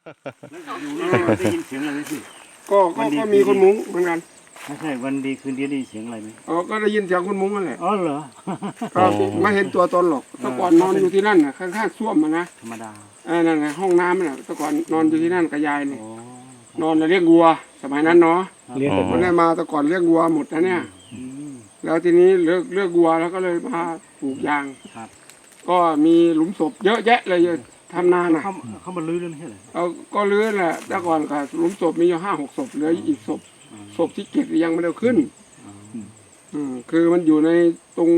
แล้วอยู่นี่ได้ยินเสียงอะไรไหมพี่ ก็ก็ก็มีคนมุ้งเหมือนกัน ไม่ใช่วันดีคืนดีได้ยินเสียงอะไรไหม อ๋อก็ได้ยินเสียงคนมุ้งนั่นแหละ อ๋อเหรอ ก็ อ๋อ ไม่เห็นตัวตนหรอก เออ แต่ก่อนนอนอยู่ที่นั่นน่ะ ข้างๆส้วมอะนะ ธรรมดา เออนั่นไงห้องน้ำน่ะ แต่ก่อนนอนอยู่ที่นั่นกับยายนี่ อ๋อ นอนเลี้ยงวัว สมัยนั้นเนาะ เลี้ยงแต่วัว ไม่ได้มาแต่ก่อนเลี้ยงวัวหมดนะเนี่ย อืม แล้วทีนี้เลิกเลิกวัวแล้วก็เลยมาปลูกยาง ครับ ก็มีหลุมศพเยอะแยะเลย ทำนาน่ะ เขาเขามารื้อแล้วไม่ใช่เหรอ เอาก็รื้อแหละ แต่ก่อนก็หลุมศพมีอยู่ห้าหกศพ เหลืออีกศพ อืม ศพที่เจ็ดยังไม่ได้เอาขึ้น อืม อืม คือมันอยู่ในตรง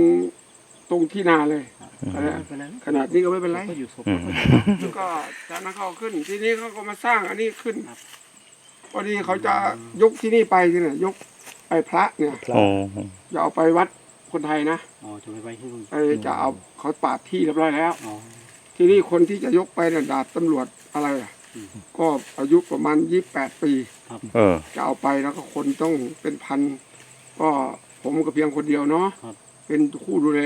ตรงที่นาเลย ครับ อะไร ไม่เป็นไร ขนาดนี้ก็ไม่เป็นไร ก็อยู่ศพ อืม ก็อยู่ แล้วก็จากนั้นเขาเอาขึ้น ทีนี้เขาก็มาสร้างอันนี้ขึ้น ครับ พอดีเขาจะยกที่นี่ไปนี่แหละ ยกไปพระเนี่ย อ๋อ จะเอาไปวัดคนไทยนะ อ๋อ จะไปไว้ที่นู่น เออ จะเอา เขาปราบที่เรียบร้อยแล้ว อ๋อ ทีนี้คนที่จะยกไปน่ะดาบตำรวจอะไรอ่ะ อืม ก็อายุประมาณยี่สิบแปดปี ครับ เออ จะเอาไปแล้วก็คนต้องเป็นพัน ก็ผมก็เพียงคนเดียวเนาะ ครับ เป็นผู้ดูแล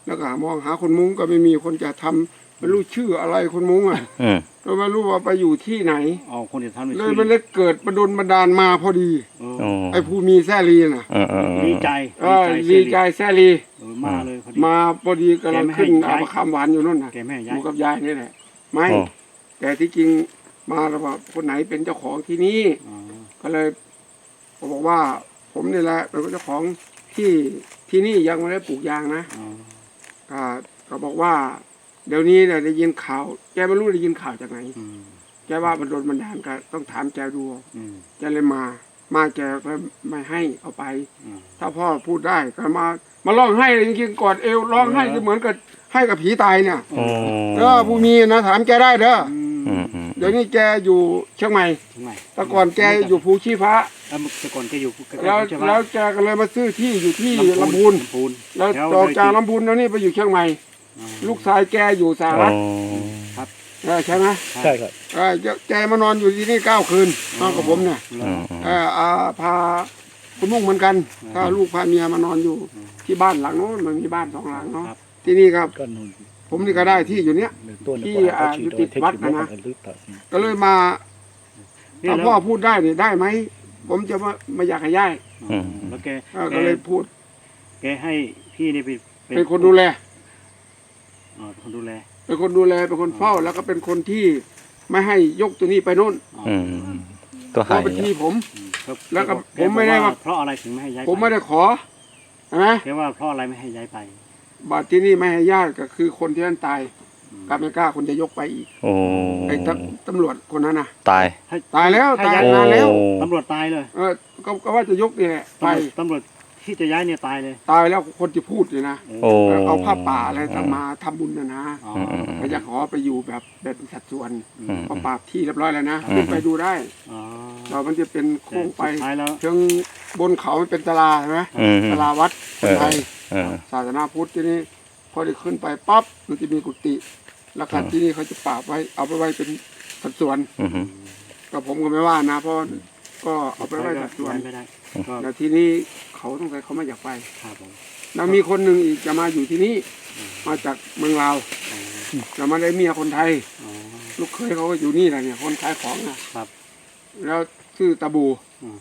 แล้วก็มองหาคนมุ้งก็ไม่มีคนจะทำ ไม่รู้ชื่ออะไรคนมุ้งอ่ะ อืม ก็ไม่รู้ว่าไปอยู่ที่ไหน อ๋อ คนจะทำ เลยมันเลยเกิดบันดลบันดาลมาพอดี เออ อ๋อ ไอ้ภูมีแซ่ลีน่ะ เออเออเออ ดีใจ เออ ดีใจแซ่ลี ดีใจแซ่ลี เออ มาเลยพอดี มาพอดีกำลังขึ้น แกไม่ให้ย้าย เอามะขามหวานอยู่นั่นน่ะ แกไม่ให้ย้าย อยู่กับยายนี่แหละ ไม่ อ๋อ แต่ที่จริงมาแล้วว่าคนไหนเป็นเจ้าของที่นี่ อ๋อ ก็เลย ก็บอกว่าผมนี่แหละเป็นเจ้าของที่ ที่นี่ยังไม่ได้ปลูกยางนะ อ๋อ อ่า ก็บอกว่าเดี๋ยวนี้เนี่ยได้ยินข่าว แกไม่รู้ได้ยินข่าวจากไหน อืม แกว่ามันโดนบันดาลก็ต้องถามแกดู อืม แกเลยมา มาแกก็ไม่ให้เอาไป อืม ถ้าพ่อพูดได้ก็มา มาร้องไห้เลยจริงๆกอดเอวร้องไห้ เออ เหมือนกับให้กับผีตายเนี่ย อ๋อ เออ ผู้มีนะถามแกได้เด้อ อืม อืมอืม เดี๋ยวนี้แกอยู่เชียงใหม่ เชียงใหม่ แต่ก่อนแกอยู่ภูชี้ฟ้า แล้วแต่ก่อนแกอยู่ แล้ว ภูชี้ฟ้า แล้วแกก็เลยมาซื้อที่อยู่ที่ ลำพูน ลำพูน ลำพูน แล้ว แล้ว ต่อจาก ดอยติ ลำพูนแล้วนี่ไปอยู่เชียงใหม่ อ๋อ ลูกชายแกอยู่สหรัฐ อ๋อ ครับ เออ ใช่ไหม ใช่ครับ เออ แกมานอนอยู่ที่นี่เก้าคืน อ๋อ นอนกับผมเนี่ย เหรอ อืมอืม เออ อ่า พาคุณมุ่งเหมือนกัน อืม พาลูกพาเมียมานอนอยู่ อืม ที่บ้านหลังโน้น มันมีบ้านสองหลังเนาะ ครับ ที่นี่ครับ ก็นอน ผมนี่ก็ได้ที่อยู่เนี้ย ต้น ที่ กว่า อ่า เขา อยู่ติดวัดนะนะ เขาขี่ดอย ก็เลยมา นี่ ถ้า แล้ว พ่อพูดได้เนี่ยได้ไหม ผมจะไม่ ไม่อยากให้ย้าย อืม แล้วแก เออ แก ก็เลยพูด แกให้พี่นี่เป็น เป็น เป็นคนดูแล อ๋อ คนดูแล เป็นคนดูแล เป็นคนเฝ้า อ๋อ แล้วก็เป็นคนที่ไม่ให้ยกตัวนี้ไปโน่น อ๋อ อืม ก็ เพราะ ให้ เป็นที่ผม อืม ครับ แล้วก็ แกบอก ผมไม่ได้ว่า แกบอกว่าเพราะอะไรถึงไม่ให้ย้ายไป ผมไม่ได้ขอ ใช่ไหม แกว่าเพราะอะไรไม่ให้ย้ายไป บัดที่นี่ไม่ให้ย้ายก็คือคนที่นั่นตาย อืม กลับไม่กล้าคนจะยกไปอีก โอ้ ไอ้ตำ ตำรวจคนนั้นนะ ตาย ให้ ตายแล้ว ให้ย้าย ตายนานแล้ว โอ้ ตำรวจตายเลย เออ ก็ ก็ว่าจะยกนี่แหละ ไป ตำรวจ ตำรวจที่จะย้ายเนี่ยตายเลย ตายแล้วคนที่พูดนี่นะ โอ้ เออ เอาผ้าป่าอะไร อืม ทำมาทำบุญนะนะ อ๋อ อืมอืมอืม ก็อยากขอไปอยู่แบบ แบบสัดส่วน อืม ก็ปราบที่เรียบร้อยแล้วนะ อืม ขึ้นไปดูได้ อ๋อ เรามันจะเป็นโค้งไป แต่สุดท้ายแล้ว เชิงบนเขามันเป็นศาลาใช่ไหม อืม ศาลาวัดคนไทย เออ เออ ศาสนาพุทธที่นี่ พอได้ขึ้นไปปั๊บ มันจะมีกุฏิ แล้วก็ อืม ที่นี่เขาจะปราบไว้ เอาไปไว้เป็นสัดส่วน อืม ก็ผมก็ไม่ว่านะ เพราะก็เอาไปไว้สัดส่วน ไม่ได้ ก็ แล้วทีนี้เขาต้องการเขาไม่อยากไป ครับผม แล้วมีคนหนึ่งอีกจะมาอยู่ที่นี่ อืม มาจากเมืองลาว อ๋อ แต่มาได้เมียคนไทย อ๋อ ลูกเขยเขาก็อยู่นี่แหละเนี่ย คนขายของนะ ครับ แล้วชื่อตาบู อืม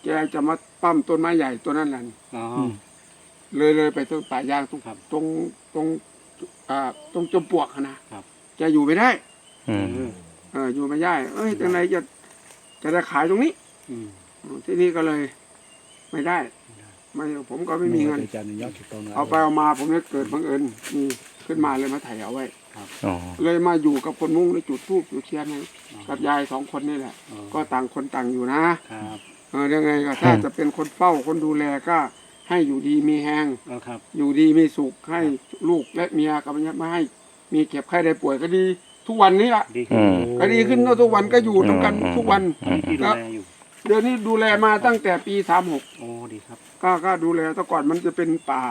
แกจะมาปั้มต้นไม้ใหญ่ต้นนั้นแหละ อ๋อ อืม เลย เลยไปต้นป่ายางตรง ครับ ตรง ตรง อ่า ตรงจอมปลวกอะนะ ครับ แกอยู่ไม่ได้ อืม เออ เออ อยู่ไม่ได้ เอ้ย ไม่ได้ จังไรจะ จะได้ขายตรงนี้ อืม อืม ที่นี่ก็เลย ไม่ได้ ไม่ได้ ไม่ ผมก็ไม่มีเงิน เอาไปเอามา ผมเลยเกิดบังเอิญ นี่ ขึ้นมาเลยมาถ่ายเอาไว้ ครับ อ๋อ เลยมาอยู่กับคนมุ้ง เลยจุดธูปจุดเทียนให้ อ๋อ กับยายสองคนนี่แหละ อ๋อ ก็ต่างคนต่างอยู่นะ ครับ เออ ยังไงก็ถ้า อืม จะเป็นคนเฝ้าคนดูแลก็ให้อยู่ดีมีแฮง เออ ครับ อยู่ดีมีสุข ให้ ครับ ลูกและเมียก็ไม่ให้มีเจ็บไข้ได้ป่วยก็ดี ทุกวันนี้ละ ดีขึ้น อืม ก็ดีขึ้นทุกวัน ก็อยู่นำกัน อืม ทุกวัน อืม อันนี้พี่ดูแลอยู่ เดี๋ยวนี้ดูแลมาตั้งแต่ปีสามหก โอ้ ดีครับ ก็ ก็ดูแล แต่ก่อนมันจะเป็นป่า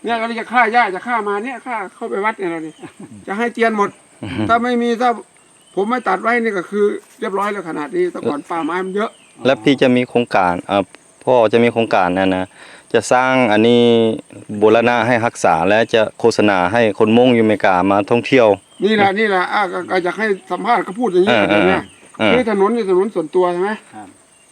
เนี่ย ก็จะฆ่าหญ้า จะฆ่ามาเนี่ย ฆ่าเข้าไปวัดเนี่ย เราเนี่ย จะให้เตียนหมด ถ้าไม่มี ถ้าผมไม่ตัดไว้นี่ก็คือเรียบร้อยแล้วขนาดนี้ แต่ก่อนป่าไม้มันเยอะ แล้วพี่จะมีโครงการ เอ่อ พ่อจะมีโครงการนะนะ จะสร้างอันนี้บูรณะให้รักษา และจะโฆษณาให้คนม้งอยู่อเมริกามาท่องเที่ยว นี่แหละ นี่แหละ อ่ะ ก็ ก็อยากให้สัมภาษณ์ก็พูดอย่างนี้ เออ เดี๋ยวเนี้ย เออ คือถนนนี่ถนนส่วนตัวใช่ไหม ครับ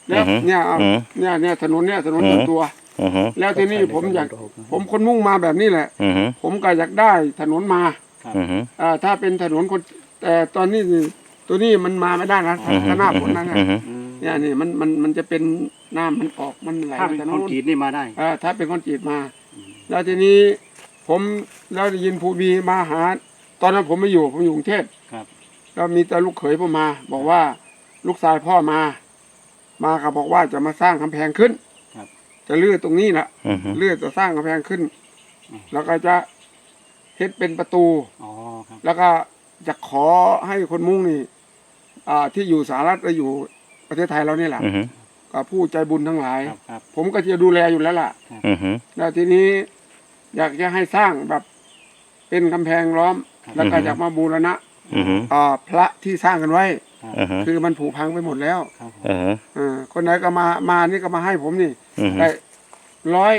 แล้ว อือฮึ เนี่ยเอา อืม เนี่ยเนี่ยถนนเนี่ยถนนส่วนตัว อือฮึ แล้วทีนี้ผมอยาก ผมคนมุ่งมาแบบนี้แหละ อือฮึ ผมก็อยากได้ถนนมา ครับ อือฮึ อ่า ถ้าเป็นถนนคน แต่ตอนนี้นี่ ตัวนี้มันมาไม่ได้นะ อือฮึ ข้างหน้าผมนั่นน่ะ อือฮึ เนี่ยนี่มันมันมันจะเป็นน้ำมันออกมันไหล ถ้าเป็น มาทาง คอน โน้น กรีตนี่มาได้ อ่า ถ้าเป็นคอนกรีตมา อืม แล้วทีนี้ผมแล้วได้ยินภูมีมาหา ตอนนั้นผมไม่อยู่ ผมอยู่กรุงเทพ ครับ แล้วมีแต่ลูกเขยผมมา บอกว่า ครับ ลูกชายพ่อมา มาก็บอกว่าจะมาสร้างกำแพงขึ้น ครับ จะรื้อตรงนี้แหละ อือฮึ รื้อจะสร้างกำแพงขึ้น อืม แล้วก็จะเฮ็ดเป็นประตู อ๋อ ครับ แล้วก็จะขอให้คนมุ้งนี่ อ่า ที่อยู่สหรัฐและอยู่ประเทศไทยเรานี่แหละ อือฮึ กับผู้ใจบุญทั้งหลาย ครับ ครับ ผมก็จะดูแลอยู่แล้วล่ะ ครับ อือฮึ แล้วทีนี้อยากจะให้สร้างแบบเป็นกำแพงล้อม ครับ แล้วก็ อือฮึ อยากมาบูรณะ อือฮึ อ่า พระที่สร้างกันไว้ ครับ อือฮึ คือมันผุพังไปหมดแล้ว ครับผม อือฮึ เออ คนไหนก็มา มานี่ก็มาให้ผมนี่ อือฮึ ได้ร้อย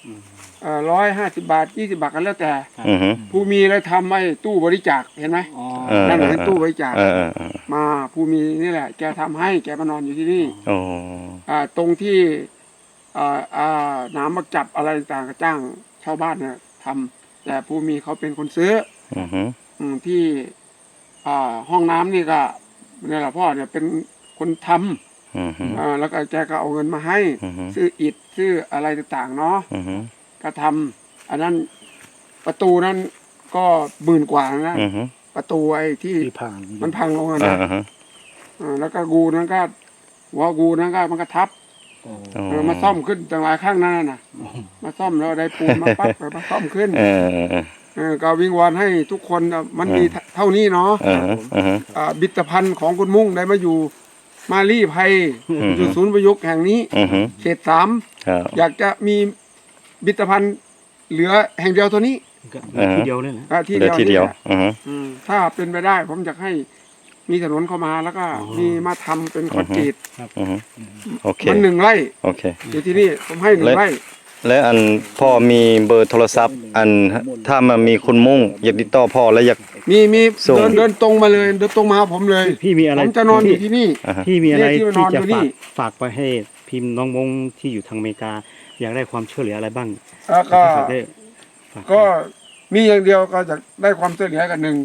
อืม เอ่อ ร้อยห้าสิบบาท ยี่สิบบาท ก็แล้วแต่ ครับ อือฮึ ผู้มีอะไรทำไอ้ตู้บริจาค เห็นไหม อ๋อ เออ นั่นน่ะ เออ เป็นตู้บริจาค เออ เออ เออ มา ผู้มีนี่แหละ แกทำให้ แกมานอนอยู่ที่นี่ อ๋อ อ่า ตรงที่ อ่า อ่า หนามหมากจับอะไรต่างๆ ก็จ้างชาวบ้านเนี่ยทำ แต่ผู้มีเขาเป็นคนซื้อ อือฮึ อืม ที่ อ่า ห้องน้ำนี่ก็ เนี่ยแหละพ่อเนี่ยเป็นคนทำ อือฮึ อ่า แล้วก็แกก็เอาเงินมาให้ อือฮึ ซื้ออิฐ ซื้ออะไรต่างๆ เนาะ อือฮึ ก็ทำ อันนั้น ประตูนั้นก็หมื่นกว่านะ อือฮึ ประตูไอ้ที่ ที่พัง มันพังลงอะนะ อ่าฮะ อ่า แล้วก็กูนั้นก็ หัวกูนั้นก็มันก็ทับ โอ้ เออ มาซ่อมขึ้นตั้งหลายครั้งนั่นน่ะ มาซ่อมแล้วได้ปูนมาปั๊บ ก็มาซ่อมขึ้น เออ เออ ก็วิงวอนให้ทุกคนน่ะ มันมี เออ เท่านี้เนาะ เออ เออ อ่า ผลิตภัณฑ์ของคุณมุ่งได้มาอยู่ มาลี้ภัย อืม อยู่ศูนย์ประยุกต์แห่งนี้ อืม เขตสาม ครับ อยากจะมีผลิตภัณฑ์เหลือแห่งเดียวเท่านี้ ก็ เออ ที่เดียวนี่แหละ อ่า ที่ เหลือ เดียว ที่เดียว นี่แหละ อือฮึ อืม ถ้าเป็นไปได้ ผมอยากให้ มีถนนเข้ามาแล้วก็ อ๋อ มีมาทำเป็นคอนกรีต ครับ อือฮึ โอเค มันหนึ่งไร่ โอเค อยู่ที่นี่ ผมให้หนึ่งไร่ แล้วอันพ่อมีเบอร์โทรศัพท์ อันถ้ามันมีคนมุ่งอยากติดต่อพ่อแล้วอยาก มี มี ส่ง เดิน เดินตรงมาเลย เดินตรงมาหาผมเลย พี่มีอะไร ผมจะนอนอยู่ที่นี่ อ่าฮะ พี่มีอะไร เนี่ย ที่มานอน ที่จะ อยู่นี่ ฝาก ฝากไปให้พี่น้องมงที่อยู่ทางอเมริกา อยากได้ความช่วยเหลืออะไรบ้าง แล้วก็ อยากให้ฝากได้ ฝาก ก็มีอย่างเดียว ก็อยากได้ความช่วยเหลือกันหนึ่ง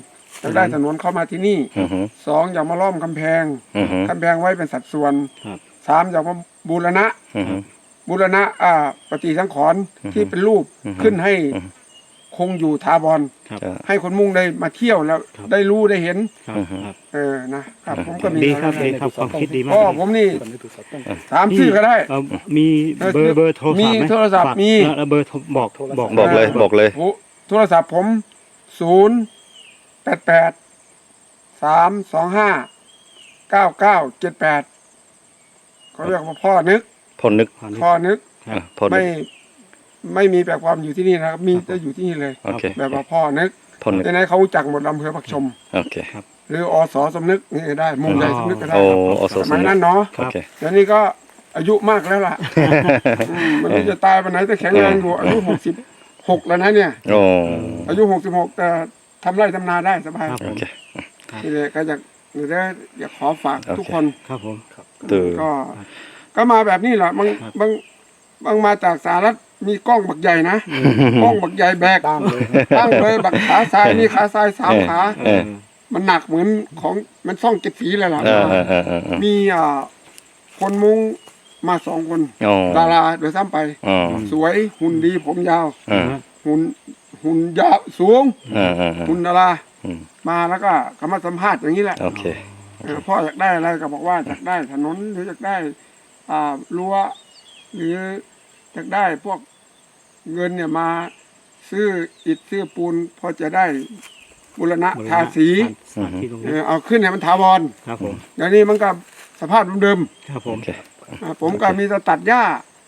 อยากได้ อือฮึ ถนนเข้ามาที่นี่ อือฮึ สอง อยากมาล้อมกำแพง อือฮึ กำแพงไว้เป็นสัดส่วน ครับ สาม อยากมาบูรณะ อือฮึ บูรณะ อ่า ประฏิสังขรณ์ อือฮึ ที่เป็นรูป อือฮึ ขึ้นให้ อือฮึ คงอยู่ถาวร ครับ ครับ ให้คนมุ่งได้มาเที่ยวแล้ว ครับ ได้รู้ได้เห็น ครับ อือฮึ ครับ เออ นะครับ อืม ผมก็มี ดีครับ เท่านั้น ดีครับ ความคิดดีมาก ก็ เลย ผมนี่ อืม ถามชื่อก็ได้ เอ่อ มี เออ เบอร์ เบอร์โทรศัพท์ไหม มีโทรศัพท์ ฝาก มี เออ เบอร์โทร บอก บอก บอกเลย บอกเลย โอ้ โทรศัพท์ผม ศูนย์ แปด แปด สาม สอง ห้า เก้า เก้า เจ็ด แปด เขาเรียกว่าพ่อนึก พ่อนึก พ่อนึก ครับ อ่ะ พ่อนึก ไม่ ไม่มีแปลความอยู่ที่นี่นะครับ มี ครับ จะอยู่ที่นี่เลย โอเค แบบว่าพ่อนึก พ่อนึก ยังไงเขารู้จักหมด อำเภอปากชม โอเค ครับ หรือ อส. สมนึก นี่ก็ได้ มุ่งใหญ่ อ๋อ สมนึก ก็ได้ โอ้ ครับ อส. สมนึก สมัยนั้นเนาะ ครับ โอเค เดี๋ยวนี้ก็อายุมากแล้วล่ะ อืม ไม่รู้จะตายวันไหน แต่แข็งแรงอยู่ อายุ หกสิบหก แล้วนะเนี่ย โอ้ อายุ หกสิบหก แต่ทำไร่ทำนาได้สบาย ครับผม โอเค ครับ นี่แหละก็อยาก นี่แหละอยากขอฝากทุกคน โอเค ครับผม ก็ ครับ ก็มาแบบนี้แหละ บาง ครับ บาง บางมาจากสหรัฐ มีกล้องบักใหญ่นะ อืม กล้องบักใหญ่แบก ตั้งเลย ตั้งเลย บักขาทราย มีขาทรายสามขา เออ เออ มันหนักเหมือนของ มันช่องเจ็ดสีเลยล่ะ เออ เออ เออ เออ มี อ่า คนมุ้งมาสองคน อ๋อ ดาราด้วยซ้ำไป อ๋อ สวย หุ่นดี ผมยาว เออ หุ่น หุ่นยาวสูง เออ เออ เออ หุ่นดารา อืม มาแล้วก็ ก็มาสัมภาษณ์อย่างนี้แหละ โอเค เออ พ่ออยากได้อะไรก็บอกว่าอยากได้ถนน หรืออยากได้ อ่า รั้ว หรืออยากได้พวกเงินเนี่ยมาซื้ออิฐซื้อปูน พอจะได้บูรณะ บูรณะ ทาสี สถานที่ตรงนี้ เออ เอาขึ้นให้มันถาวร ครับผม เดี๋ยวนี้มันก็สภาพเดิมๆ ครับผม โอเค อ่า ผมก็มีแต่ตัดหญ้า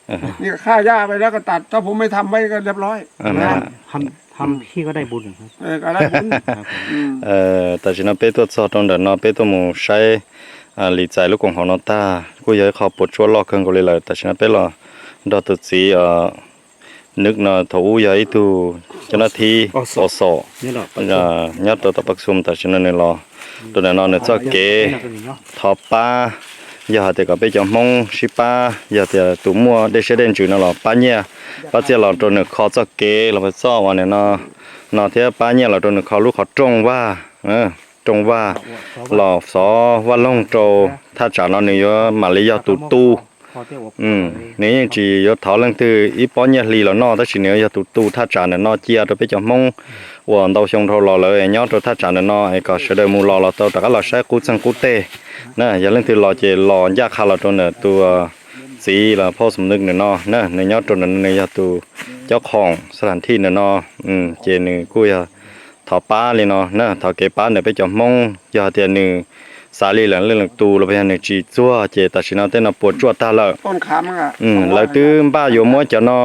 อ่า นี่ก็ฆ่าหญ้าไปแล้วก็ตัด ถ้าผมไม่ทำไว้ก็เรียบร้อย อ่า นะ ทำ ทำพี่ก็ได้บุญเหรอครับ เออ ก็ได้บุญ ครับผม อืม Tam sim no peb tuaj txog rau ntawm no, peb tuaj mus saib Lis Txais lub koom haum no tag, kuj yog ib qho puas tsuaj loj kawg nkaus li lawm. Tam sim no peb los nrog tus txiv Nws no, thaum ub yog ib tug cov nab thib pov xom nyob rau tom Paj Xum, tam sim no nws los Rau ntawm no nws txoj kev thov pab, yog hais tias kom peb cov Hmoob sib pab, yog tias tus muaj dej siab dej ntsws no los pab nyiaj pab txiaj los rau nws kho txoj kev los txoj uas nim no no thiab pab nyiaj los rau nws kho lub qhov rooj vaj, rooj vaj los xov vaj loog rau thaj tsam no nws yuav mam li yog tus tu. Nws yeej tsis yuav thov leej twg ib pob nyiaj hli los noj tab sis nws yuav yog tus tu thaj tsam ntawm no cia rau peb cov Hmoob uas ntau xyoo dhau los lawm nyob rau thaj tsam ntawm no es kom sawv daws mus los los tau rov qab los saib qub txeeg qub teg na. Yog leej twg los ces los ncaj qha los rau ntawm tus txiv los phauj Xum Nwm ntawm no na, nws nyob rau ntawm no nws yog tus cob khoom xab thas thij ntawm no, ces nws kuj yog thov pab li no na, thov kev pab ntawm peb cov Hmoob. Yog hais tias nws xav li lawm leej leej tus los yog nws tsis txuag ces tam sim no tej no puas tsuaj tag lawm. Lawv twb npaj yuav muab cov no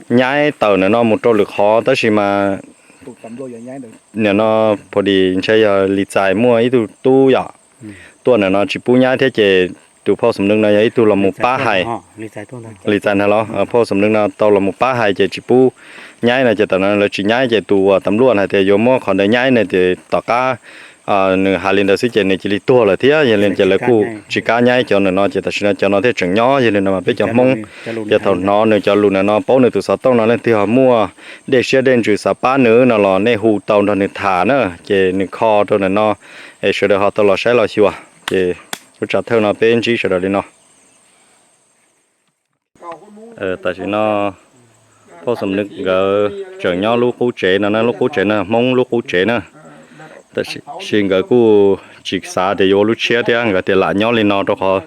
nyaib tawm ntawm no mus rau lwm qhov tab sis mas nim no pha dis ntshe yog Lis Txais muaj ib tug tub yom, tuaj ntawm no tsis pub nyaib thiab ces tus phauj Xum Nwm no yog ib tug los mus pab hais. Lis Txais ntag los, phauj Xum Nwm no tau los mus pab hais ces tsis pub nyaib no ces tam no lawv tsis nyaib ces tus uas tam luaj hais tias yuav muab qhov ntawd nyaib no ces tom qab nws hais li ntawd xwb ces nws cia li tuag lawm thiab. Yog li ces lawv kuj tsis kam nyaib cov ntawm no ces tam sim no cov no thiaj tseem nyob. Yog li no mas peb cov Hmoob ces thaum hnov nws cov lus ntawm no paub nws tus xov tooj no leej twg ho muaj dej siab dej ntsws xav pab nws no los nej hu tau nrog nws tham na, ces nws kho rau ntawm no es sawv daws ho tau los saib los xyuas. Ces lub tsam thawj no peb ntsib sawv daws li no. Tam sim no phauj Xum Nwm nkawd tseem nyob lub qub tsev no na, lub qub tsev no Hmoob lub qub tsev na. Tab sis nkawd kuj tsis xav tias yuav ua lub tshiab thiab, nkawd tias lam nyob li no rau qhov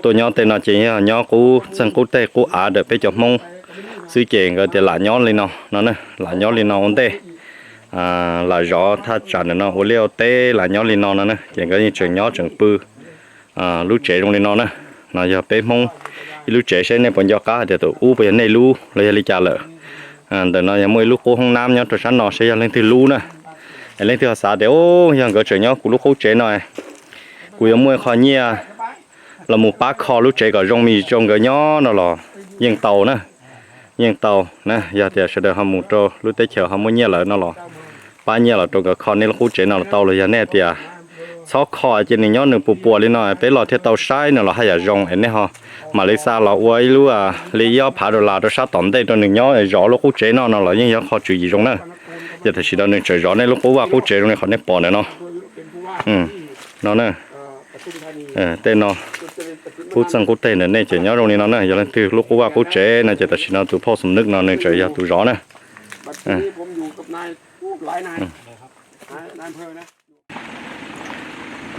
tuaj nyob tej no ces yog nyob qub txeeg qub teg qub av ntawm peb cov Hmoob xwb ces nkawd tias lam nyob li no no, lam nyob li no ua ntej, lam zov thaj tsam ntawm no ua liaj ua teb lam nyob li no no na, ces nkawd yeej tseem nyob tseem pw lub tsev zoo li no na. No yog peb Hmoob ib lub tsev, seb nej puas nco qab hais tias tus ub puas yog nej lub los yog li cas lawm. Ntawm no yog muaj ib lub qub hoob nab nyob rau sab no, seb yog leej twg lub na. Es leej twg ho xav tias, u, yog nkawd tseem nyob kuv lub qub tsev no, kuv yuav muaj qho nyiaj los mus pab kho lub tsev kom zoo me rau nkawd nyob no los yeej tau na. Yeej tau na, yog tias sawv daws ho mus rau lub teb chaws ho muaj nyiaj lawm no los pab nyiaj los rau nkawd kho nej lub qub tsev no los tau, los yog nej tias txhob kho ces nws nyob nws puas puas li no peb los thiaj tau saib no los haj yam zoo es nej ho mam li xa los ua ib lub li ib ob phav dollar rau sab tom ntej rau nws nyob zov lub qub tsev no no los yeej yog qhov tswv yim zoo na. Yog tam sim no nws tseem zov nej lub qub vaj qub tsev zoo li qhov nej pom ntawm no no na. Tej no qub txeeg qub teg ntawm nej ces nyob zoo li no na. Yog leej twg lub qub vaj qub tsev no ces tam sim no tus phauj Xum Nwm no nws tseem yog tus zov na.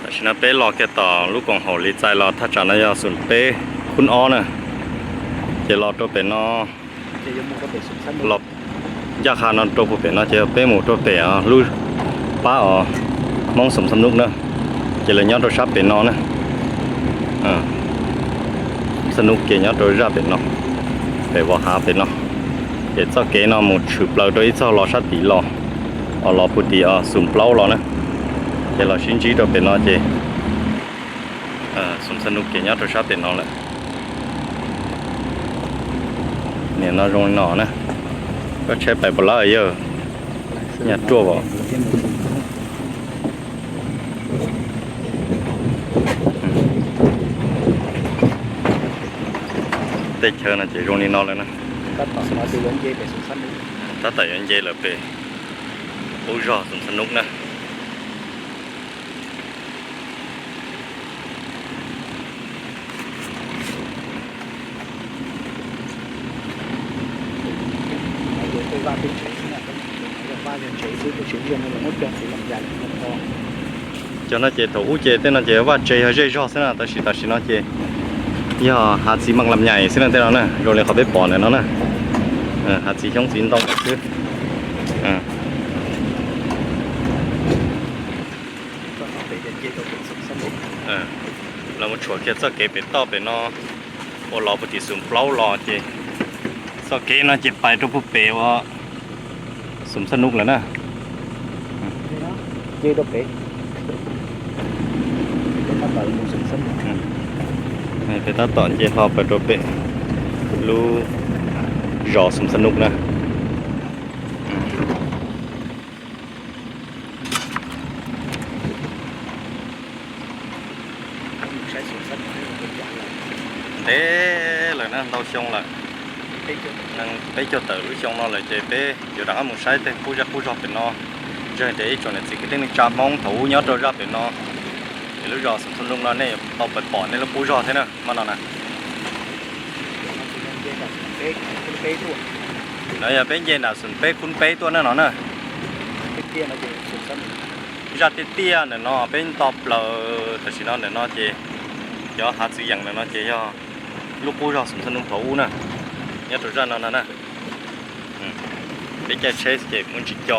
Tam sim no peb los kiag tom lub koom haum Lis Txais los thaj tsam no yog xoom peb khub ob na. Ces los rau pem no, los ncaj qha no rau puag pem no ces peb mus rau pem lub pab os Hmoob Xoom Xa Nub na. Ces lawv nyob rau sab pem no na. Xoom Xa Nub ces nyob rau zaj pem no, pem vos hav pem no. Ces txoj kev no mus tshwm plaws rau ib txog los sab tim los, los puag tim Xoom Plaub los na. Ces los sib ntsib rau pem no ces Xoom Xa Nub ces nyob rau sab pem no lawm. Nim no zoo li no na. Koj tsheb pais puas lawm yawg? Nyaj ruaj os. Tej chaw no ces zoo li no lawm na. Tab tom yuav nce lawm pem qub zog Xoom Xa Nub na. Cov no ces thaum ub ces tej no ces vaj tsev yog zej zog xwb na, tab sis tam sim no ces yog hav txiv Maas Lam Nyais xwb na tej no na, zoo li qhov peb pom ntawm no na. Hav txiv xyoob txiv ntoo xwb. Los mus tshuam kiag txoj kev pem toj pem no uas los puag tim Xoom Plaub los ces txoj kev no ces pais rau puag pem uas Xoom Xa Nub lawm na. Pem tab tom nce hlo pais rau pem lub zos Xoom Xa Nub na. Teb lawm na, ntau xyoo lawm, nees peb caug tawm lub xyoo no lawm ces peb yuav rov qab mus saib tej qub zej qub zog pem no. Ntseeg tias ib tsoom niam txiv kwv tij neej tsa Hmoob thaum ub nyob rau zaj pem no, es lub zos Xoom Txhua Nuj no nej yuav tau pom nej lub qub zog thiab na, hmo no na. No yog peb nce nram Xoom Peb Khub Peb tuaj na no na. Zaj tiaj tiaj ntawm no peb nto plaws tam sim no ntawm no ces cov hav txwv yeem ntawm no ces yog lub qub zog Xoom Txhua Nuj thaum ub na, nyob rau zaj no no na. Peb caij tsheb ces muaj ntsis co,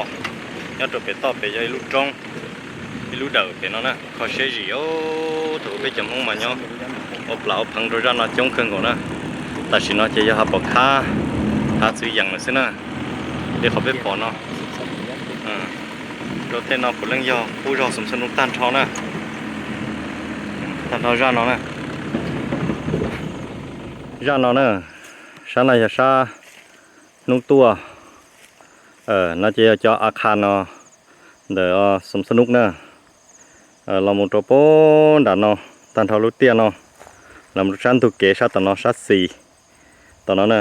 nyob rau pem toj pem yog ib lub roob, ib lub dawm pem no na, kho siab zim os. Thaum ub peb cov Hmoob mas nyob ua plas ua pheev rau zaj no coob kawg nkaus na. Tam sim no ces yog hav pom khab, hav txwv yeem lawm xwb na, li qhov peb pom no. Rau tej no puav leej yog qub zog Xoom Txhua Nuj tag nrho na, tag nrho zaj no na. Zaj no na, sab no yog sab hnub tuaj, no ces yog cov a kha no ntawm Xoom Txhua Nuj na, los mus rau pem nram no, tag nrho lub tiaj no, los mus rau sab ntug kev sab tom no sab xis tom no na.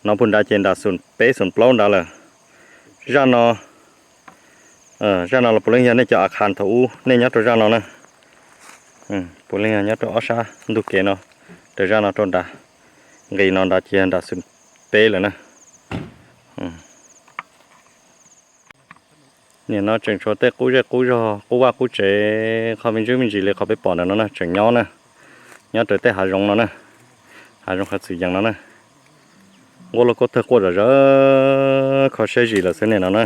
No puag nrad ces nram Xoom Peb Xoom Plaub nrad lawm. Zaj no, zaj no los puav leej yog nej cov a kha thaum ub nej nyob rau zaj no na. Puav leej yog nyob rau ob sab ntug kev no, raws zaj no rau nrad, nqis no nrad ces yog nram Xoom Peb lawm na. Nim no tseem tshuav tej qub zej qub zog qub vaj qub tsev, qhov me ntsis me ntsis li qhov peb pom ntawm no na tseem nyob na, nyob raws tej hav zoov no na, hav zoov hav txwv yeem no na. Nquab loj kub tawg quaj zom zaws, kho siab zim lawm xwb nim no na.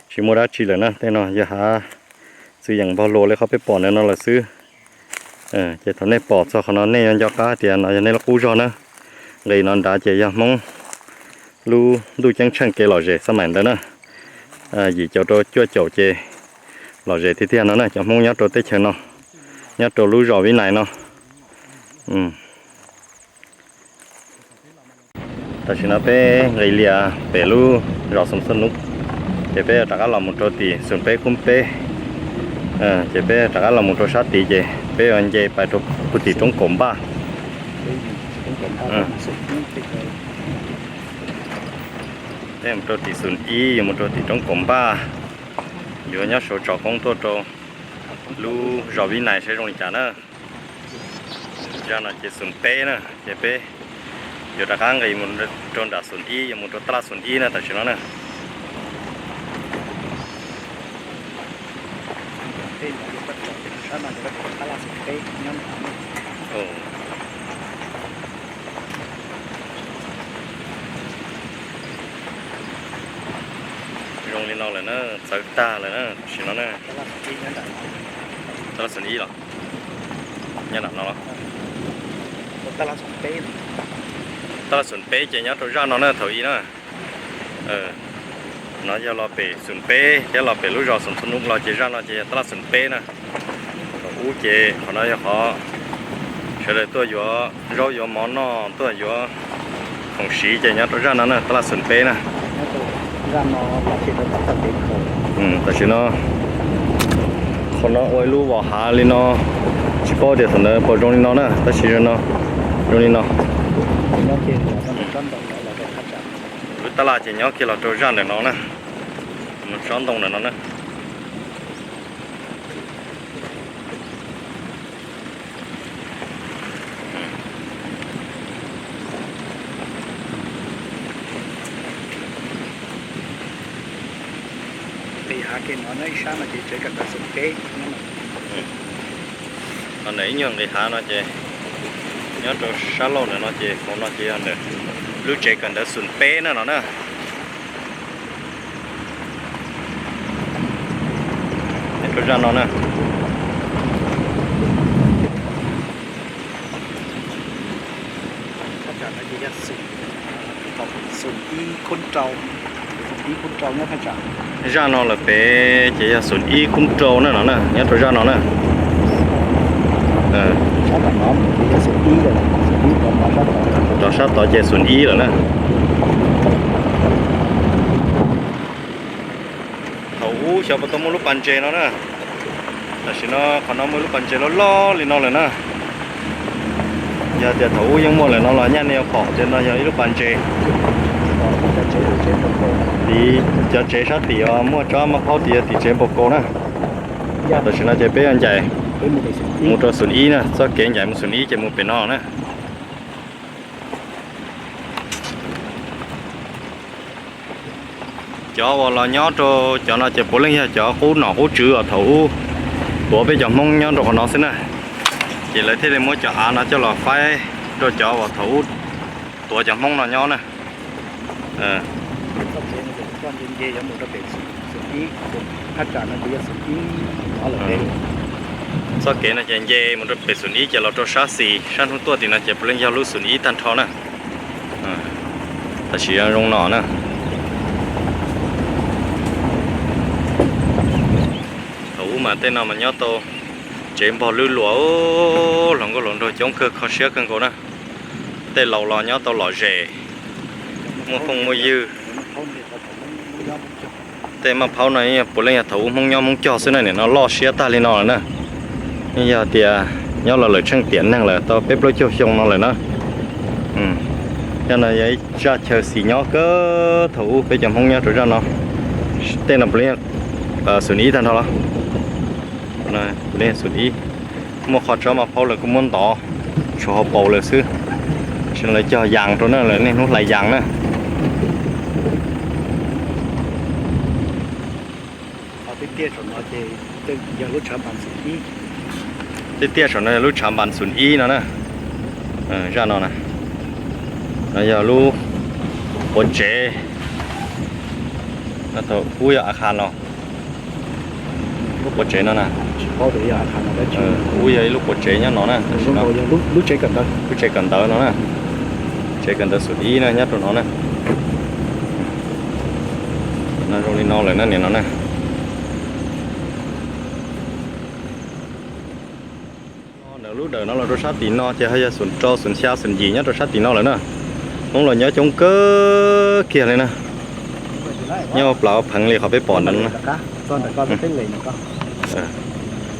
Tsis muaj dab tsi lawm na, tej no yog hav txwv yeem npog luas li qhov peb pom ntawm no lawm xwb. Ces thaum nej pom txog qhov no nej yuav nco qab tias no yog nej lub qub zog na. Nqis no nrad ces yog Hmoob lub ntuj ceeb tsheej kev lom zem xab maim ntawd na, yim caum rau cuaj caum ces lom zem tiag tiag no na, cov Hmoob nyob rau teb chaws no, nyob rau lub zos Vib Nais no. Tam sim no peb nqis lias pem lub zos Xoom Txhua Nuj, ces peb rov qab los mus rau tim Xoom Peb Khub Peb, ces peb rov qab los mus rau sab tid ces peb yuav nce pais rau puag tim roob Kaum Npaj. Peb mus rau tim Xoom Ib, yuav mus rau tim roob Kaum Npaj, yuav nyob saud tsom koob tuaj rau lub zos Vib Nais saib zoo li cas na. Zaj no ces Xoom Peb na, ces peb yuav rov qab nqis mus rau nram Xoom Ib, yuav mus rau taj laj Xoom Ib na tam sim no na. Zoo li no lawm na, txawv tag lawm na tam sim no na. Taj laj Xoom Ib los nyob nram no los? Taj laj Xoom Peb ces nyob rau zaj no na thaum ub na. No yog los pem Xoom Peb thiab los pem lub zos Xoom Txhua Nuj los ces zaj no ces yog taj laj Xoom Peb na. Thaum ub ces qhov no yog qhov sawv daws tuaj yuav zaub yuav mov noj, tuaj yuav khoom siv ces nyob rau zaj no na, taj laj Xoom Peb na. Tam sim no qhov no ua ib lub vos hav li no, tsis paub tias thaum ntawd puas zoo li no na, tab sis zoo li no. Lub taj laj ces nyob kiag los rau zaj ntawm no na, tsob ntoo ntawm no na. Ntawm ib nyuag nqis hav no ces nyob rau sab laug ntawm no ces hauv no ces yog ntawm lub tsev kawm ntawv Xoom Peb na no na. Rau zaj no na. Zaj no lawm pem ces yog Xoom Ib Khub Rau na no na, nyob rau zaj no na. Rov sab tod ces Xoom Ib lawm na. Thaum ub xyov puas tau muaj lub pas ntses no na. Tam sim no qhov no muaj lub pas ntses loj loj li no lawm na. Yog tias thaum ub yeej muaj lawm no los nyaj nej yuav pom tias no yog ib lub pas ntses. Tim cov tsev sab tim uas muaj tsob maj phaub tim yog tim tsev npau kaus na. Tam sim no ces peb yuav ncaim mus rau Xum Ib na, txoj kev ncaim mus Xum Ib ces mus pem no na. Cov uas los nyob rau cov no ces puav leej yog cov qub nom qub tswv uas thaum ub tuav peb cov Hmoob nyob rau qhov no xwb na. Ces lawv thiaj li muab cov av no coj los faib rau cov uas thaum ub tuav cov Hmoob no nyob na. Txoj kev no ces nce mus rau pem Xum Ib ces los rau sab xis, sab hnub tuaj tim no ces puav leej yog lub Xum Ib tag nrho na. Tam sim zoo no na. Thaum ub mas tej no mas nyob tau tsev npog lwj luas, hluas nkauj hluas nraug coob kawg, kho siab kawg nkaus na. Tej laus los nyob tau lom zem, muaj phooj muaj ywg. Tej maj phaub no puav leej yog thaum ub Hmoob nyob Hmoob cog xwb na, nim no loj siab tag li no lawm na. Yog tias nyob los lawm tsheej tiam neeg lawm tau peb plaub caug xyoo no lawm na. Yog no yog ib zaj chaw xis nyob kawg thaum ub peb cov Hmoob nyob rau zaj no. Tej no puav leej Xum Ib tag nrho los? Puav leej Xum Ib. Muaj qhov tsob maj phaub lawv kuj muab ntov tshuav hauv paus lawm xwb. Tam sim no lawv cog yas rau na, lawv niaj hnub hlais yas na. Tiaj tiaj saum no yog lub tshav npas Xum Ib no na. Zaj no na, no yog lub quav tsev. Thaum ub yog a khas no, lub quav tsev no na. Ub yog ib lub quav tsev nyob no na, lub tsev kawm ntawv no na. Tsev kawm ntawv Xum Ib na nyob rau no na. No zoo li no lawm na, nim no na. Ntawm lub dawm no los rau sab tim no ces ho yog Xum Rau, Xum Xya, Xum Yim nyob rau sab tim no lawm na. Hmoob los nyob coob kawg kiag li na. Nyob plaws pheev li qhov peb pom ntawm no na.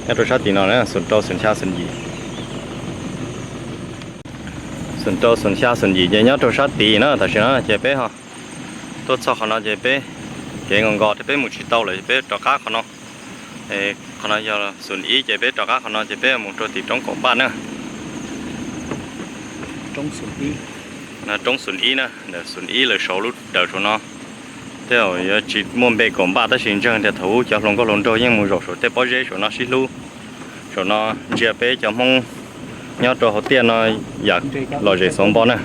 Nyob rau sab tim no na, Xum Rau, Xum Xya, Xum Yim. Xum Rau, Xum Xya, Xum Yim ces nyob rau sab tid na. Tam sim no ces peb ho tuaj txog qhov no ces peb kev nkos nkos thiab peb mus tsis tau lawm, peb rov qab qhov no. Qhov no yog Xum Ib ces peb rov qab qhov no ces peb mus rau tim roob Kaum Npaj na. Roob Xum Ib na, Xum Ib lawv saud lub dawm saum no. Tej zaum yuav tsis muaj npe Kaum Npaj tab sis ntseeg tias thaum ub cov hluas nkauj hluas nraug yeej mus zaum saum tej pob zeb saum no sib hlub. Saum no ntsia peb cov Hmoob nyob rau hauv tiaj no yam lom zem xauv npo na.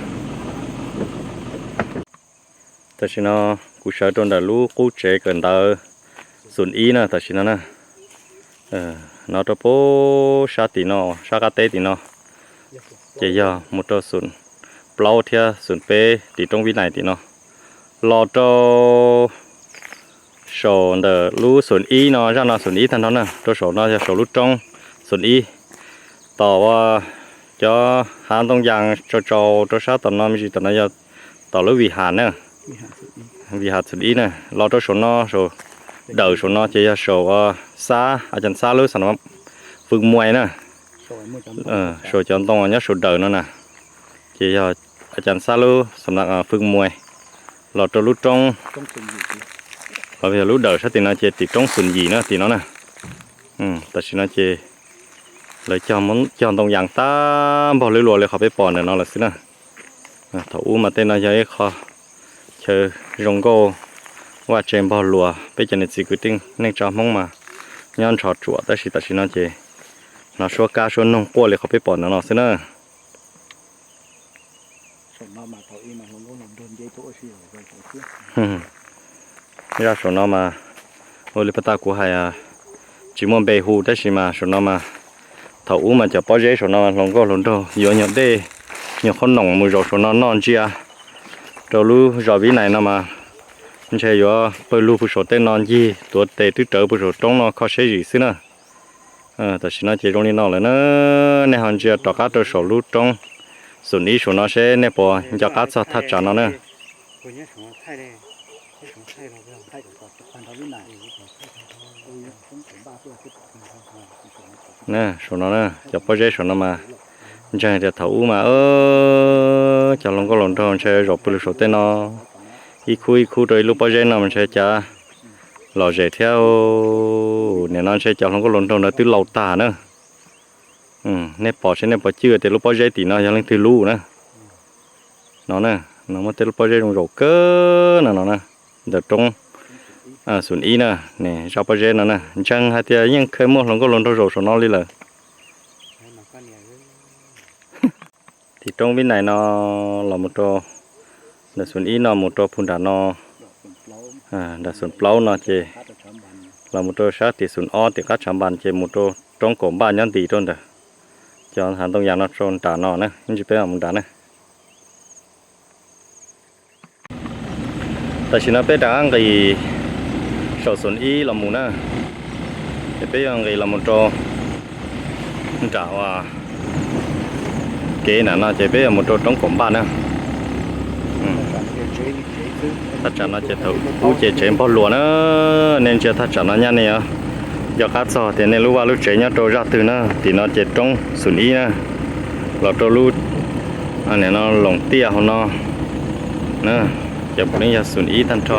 Tam sim no kuv sawv rau ntawm lub qub tsev kawm ntawv Xum Ib na, tam sim no na. No rau pem sab tim no, sab qab teb tim no, ces yog mus rau Xum Plaub thiab Xum Peb tim roob Vib Nais tim no. Los rau saum ntawm lub Xum Ib no, zaj no Xum Ib tag nrho na, rau saum no yog saum lub roob Xum Ib. Tom uas cov hav ntoo yas tsaus tsaus rau sab tom no me ntsis tom no yog tom lub Vim Has na, Vim Has Xum Ib na. Los rau saum no, saum dawm saum no ces yog saum uas Xab, a cas Xab lub Fwm Muais na, saum cov ntoo nyob saum dawm no na, ces yog a cas Xab lub Fwm Muais. Los rau lub roob, los yog lub dawm sab tim no ces tim roob Xum Yim na tim no na. Tam sim no ces lawv cog ntoo yas tag npog lwb luas li qhov peb pom ntawm no lawm xwb na. Thaum ub mas tej no yog ib qho chaw zoo nkauj vaj tse npog luas, peb cov niam txiv kwv tij neej tsa Hmoob mas nyob nrho tsuam, tab sis tam sim no ces hnov suab kab suab noog quaj li qhov peb pom ntawm no xwb na. Zaj saum no mas ua li pas tas kuv hais tsis muaj npe hu, tab sis mas saum no mas thaum ub mas cov pob zeb saum no hluas nkauj hluas nraug yuav nyuag dej nyuag qhob noom mus zaum saum no noj ntsia. Rau lub zos Vib Nais no mas ntshe yuav pawg lug puag saum tej no ncig tuav tes twb rawv puag saum roob no kho siab zim xwb na. Tam sim no ces zoo li no lawm na, nej ho ntsia rov qab rau saum lub roob Xum Ib saum no seb nej puas nco qab txog thaj tsam no na. Saum no na, cov pob zeb saum no mas Ntseeg tias thaum ub mas cov hluas nkauj hluas nraug ntshe zaum pw lug saum tej no, ib khub ib khub rau ib lub pob zeb no mas ntshe cas lom zem thiab. Nim no ntshe cov hluas nkauj hluas nraug ntawd twb laus tag na. Nej pom seb nej pom cwj tias lub pob zeb tim no yog leej twg lub na. No na, no muaj tej lub pob zeb zoo zaum kawg no no na, ntawm roob xum ib na, zaj pob zeb no na, ntseeg hais tias yeej kheev muaj hluas nkauj hluas nraug zaum saum no li lawm. Tim roob Vib Nais no los mus rau nram xum ib no mus rau phu nram no, nram xum plaub no ces los mus rau sab tim xum ob tim qab tshav npas ces mus rau roob kaum npaj nyob nti rau ntawm cov hav ntoo yas no rau nram no na, ib ntsis peb mam mus nram na. Tam sim no peb rov qab nqis saum xum ib los mus na, es peb yuav nqis los mus rau nram kev nram no ces peb yuav mus rau roob kaum npaj na. Thaj tsam no ces thaum ub ces tsev npog luas na, nej ntsia thaj tsam no nyab ne, nco qab txog tias nej lub vaj lub tsev nyob rau zaj twg na, tim no ces roob xum ib na, los rau lub, nim no loos tiaj hauv no na, ces puav leej yog xum ib tag nrho.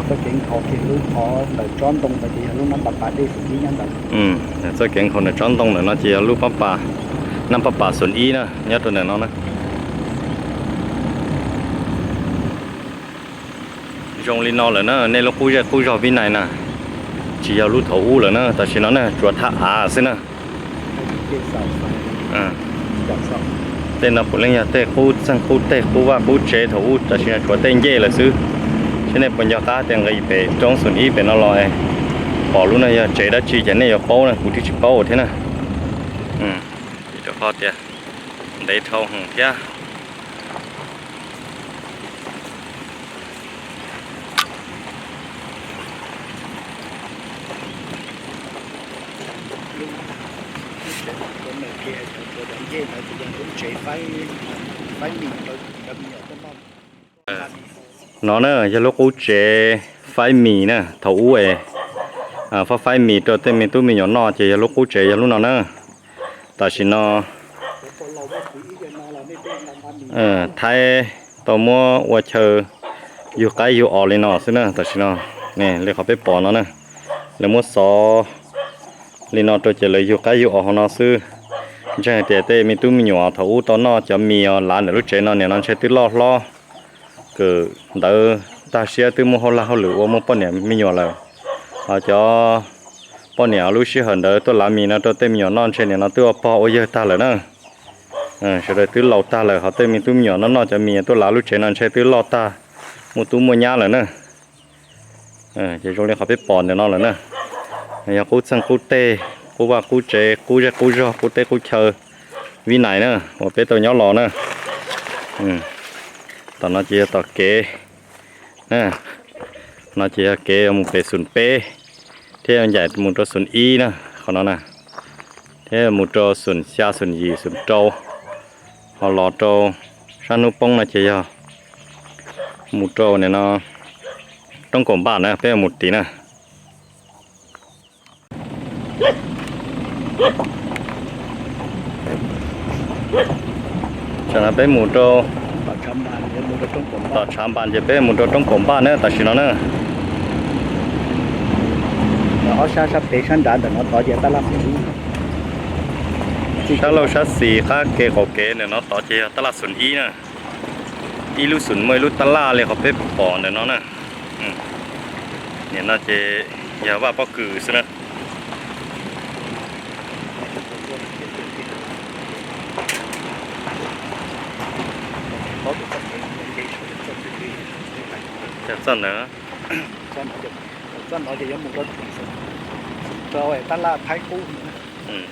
Txoj kev nkhaus ntawm tsob ntoo ntawm no ces yog lub nab pab pas xum ib na, nab pab pas xum ib na nyob rau ntawm no na. Zoo li no lawm na, nej lub qub zej qub zog Vib Nais na, tsis yog lub thaum ub lawm na, tam sim no na tsuas thaj av xwb na. Tej no puav leej yog tej qub txeeg qub teg qub vaj qub tsev thaum ub, tam sim no tshuav tej ncej lawm xwb. Seb nej puas nco qab tias nqis pem roob xum ib pem no los pom lub no yog tsev dab tsi ces nej yuav paub na, kuv twb tsis paub thiab na. Rau qhov tias ntev dhau heev thiab. No na yog lub qub tsev faib mis na, thaum ub es faib faib mis rau tej me tub me nyuam noj ces yog lub qub tsev yog lub no na. Tam sim no Thaib tau muab ua chaw yug qaib yug os li no xwb na. Tam sim no li qhov peb pom no na, lawv muab xov li no rau ces lawv yug qaib yug os hauv no xwb. Ntseeg tias tej me tub me nyuam thaum ub tau noj cov mis lav ntawm lub tsev no, nim no ntshe twb loj hlob kawm ntawv tag siab twb muaj hauj laj hauj lwm ua muaj poj niam me nyuam lawm. Ho cov poj niam lub sij hawm ntawd tuaj lav mis no rau tej me nyuam noj ntshe nim no twb ua pog ua yawg tag lawm na. Sawv daws twb laus tag lawm, ho tej me tub me nyuam noj noj cov mis tuaj lav lub tsev no ntshe twb loj tag, muaj tub muaj nyab lawm na. Ces zoo li qhov peb pom ntawm no lawm na, yog qub txeeg qub teg, qub vaj qub tsev, qub zej qub zog, qub teb qub chaw Vib Nais na, uas peb tau nyob los na. Tom no ces yog tom kev na, no ces yog kev mus pem xum peb thiab ncaim mus rau xum ib na, qhov no na, thiab mus rau xum xya xum yim xum rau, ho los rau sab hnub poob no ces yog mus rau nim no roob kaum npaj na, peb mus tim na. Tam no peb mus rau tom tshav npas ces peb mus rau roob kaum npaj na, tam sim no na. Ob sab sab pem sab nrad ntawm no tod ces tab laj xum ib. Sab laug sab xis qab kev qaum kev ntawm no tod ces yog tab laj xum ib na. Ib lub xum muaj ib lub tab laj li qhov peb pom ntawm no na. Nim no ces yog vaj pob kws xwb na. Txoj ntawd,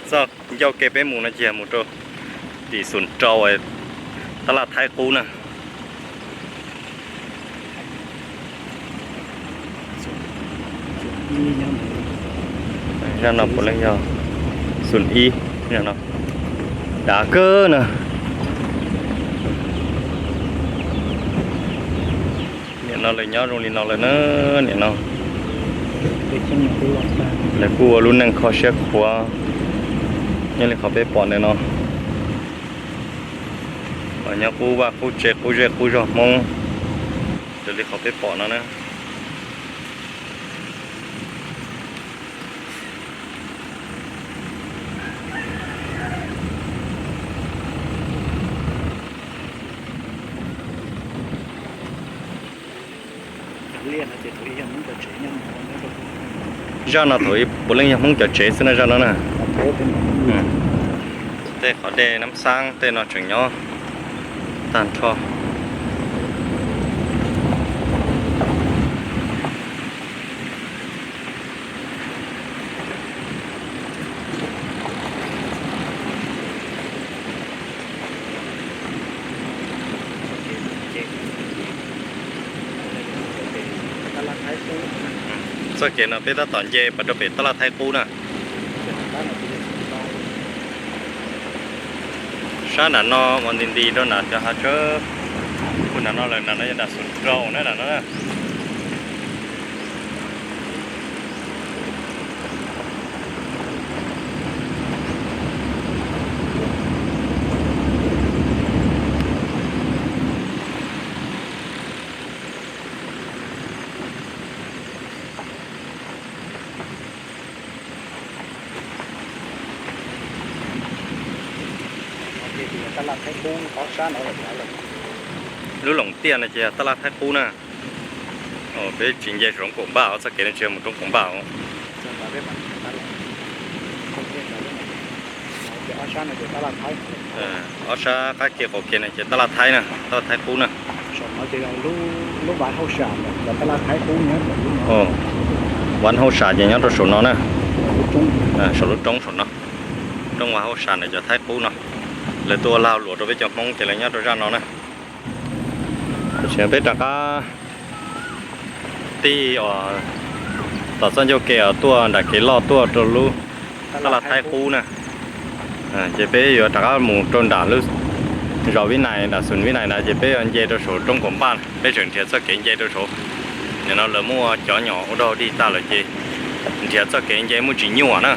txoj ncauj ke peb mus no ces mus rau tim xum rau tab laj Thaib qub na. Zaj no puav leej yog xum ib, dav kawg na. Nim no lawv nyob zoo li no lawm na, nim no lawv kuj ua lub neej kho siab khuav nyob li qhov peb pom ntawm no. Los nyob qub vaj qub tse qub zej qub zog Hmoob, raws li qhov peb pom no na. Zaj no thaum ub puav leej yog Hmoob cov tsev xwb na zaj no na. Tej qhov dej Nab Xaab tej no tseem nyob tag nrho. Txoj kev no peb tab tom nce pas rau pem tab laj Thaib Qub na. Sab nram no mas nti nti rau nram cov hav tsawb, kuj nram no lawm, nram no yog nram Xum Rau na, nram no na. Lub loos tiaj no ces yog tab laj Thaib Qub na. Peb tsis nce saum roob Kaum Npaj, txoj kev no tsis yog mus roob Kaum Npaj. Ob sab qab kiag qaum kiag no ces tab laj Thaib na, tab laj Thaib Qub na. Vav Hauj Sam ces nyob rau saum no na, saum lub roob saum no, roob Vav Hauj Sam ntawm cov Thaib Qub no. Lawv tuaj ua lag luam rau peb cov Hmoob ces lawv nyob rau zaj no na. Tam sim no peb rov qab tij os, tom txoj ncauj ke os, tuaj nram kev loj tuaj rau lub tab laj Thaib Qub na. Ces peb yuav rov qab mus rau nram lub zos Vib Nais, nram Xum Vib Nais ntawd ces peb yuav nce rau saum roob Kaum Npaj, peb tseem nrhiav txoj kev nce rau saud. Nim no lawv muaj cov nyom ua dog dig tag lawm ces nrhiav txoj kev nce muaj tsis nyuaj na.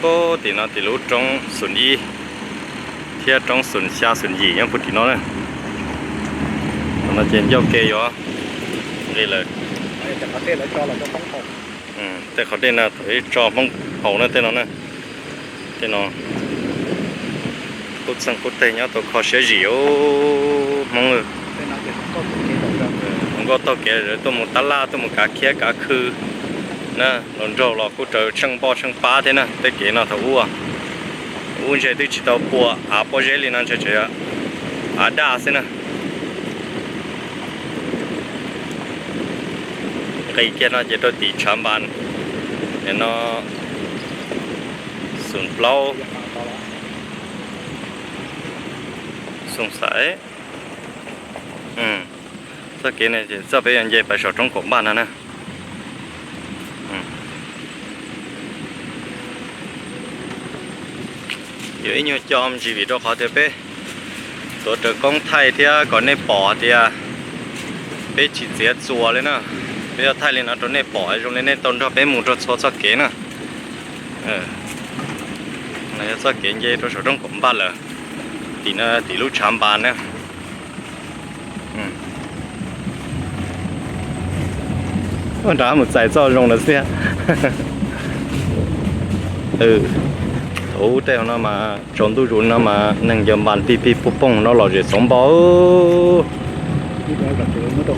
Puag tim no tim lub roob Xum Ib thiab roob Xum Xya Xum Yim nyob puag tim no na. Thaum no ces ncauj ke yuav nqis lawm. Tej qhov dej no thaum ub tso Hmoob haus na, tej no na. Tej no qub txeeg qub teg nyob tau kho siab zim os Hmoob. Hluas nkauj taug kev tuaj mus tab laj tuaj mus kav khiab kav khw na, hluas nraug los kuj raws tsheej npoj tsheej pab thiab na. Tej kev no thaum ub, ub ntshe twb tsis tau pua av pob zeb li no, ntshe tseem av daj xwb na. Nqis kiag no ces rau tim Tshav Npas, nim no Xum Plaub, Xum Xaiv. Txoj kev no ces txoj peb yuav nce pas saum roob Kaum Npaj no na. Yuav ib nyuag co ntsis vim rau qhov tias peb tuav rawv koob thaij thiab kom nej pom tias peb tsis txiav txuas li na. Peb yuav thaij li no rau nej pom zoo li nej tau nrog peb mus rau txhua txoj kev na. No yog txoj kev nce rau saum roob Kaum Npaj lawm. Tim no tim lub Tshav Npas na. Ua nrad mus txais txoj zoo lawm xwb. Thaum ub tej no mas tsaus ntuj zus no mas neeg ncaws npas pig pig pooj pooj no lom zem txoov npau.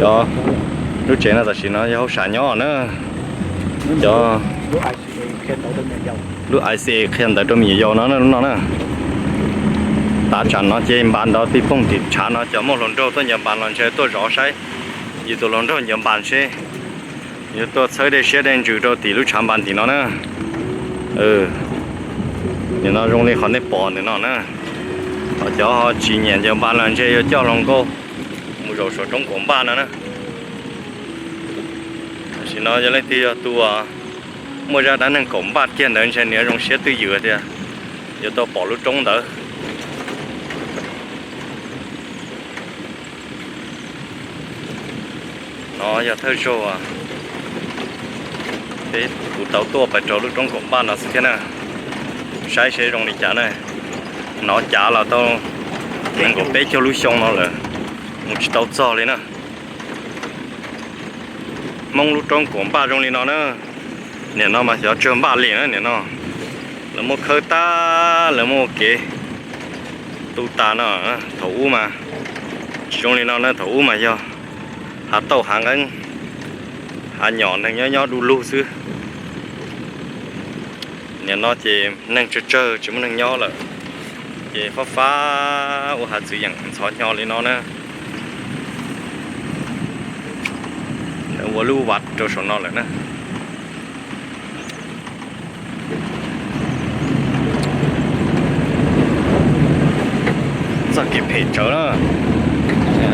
Cov lub tsev no tam sim no yog hauj sam nyob na. Cov lub I C A qhia ntawv rau me nyuam yaus no, lub no na. Tav tsam no ces npas nrov pig pooj tim tshav no, cov muaj hluas nraug tuaj ncaws npas los ntshe tuaj zov saib yus tus hluas nraug ncaws npas seb yuav tuaj txhawb dej siab dej ntsws rau tim lub tshav npas tim no na. Nim no zoo li qhov nej pom ntawm no na. Ho cov ho tsis nyiam ncaws npas los ntshe yuav coj hluas nkauj mus zaum saum roob Kaum Npaj no na. Tam sim no yog leej twg yog tus muaj zaj dab neeg Kaum Npaj kiag ntawd ntshe nws zoo siab twj ywm tias yuav tau pom lub roob ntawd. No yog thawj zaug Kuv tau tuaj pais rau lub roob Kaum Npaj no xwb thiab na. Saib seb zoo li cas na. Nov cav los tau nees nkaum peb caug lub xyoo no lawm, mus tsis tau txog li na. Hmoob lub roob Kaum Npaj zoo li no na. Nim no mas xyov tsawg npaj li na nim no. Lawv muaj khawb tag, lawv muaj kev tu tas no. Thaum ub mas tsis zoo li no na, thaum ub mas yog hav tauj hav nqeeb, hav nyom neeg nyob nyob du lug xwb. Nim no ces neeg tsawg tsawg tsis muaj neeg nyob lawm, ces fab fab ua hav txwv yeem ntxhov hnyo li no na. Ua lub vaj rau saum no lawm na. Txoj kev phem tsawv na.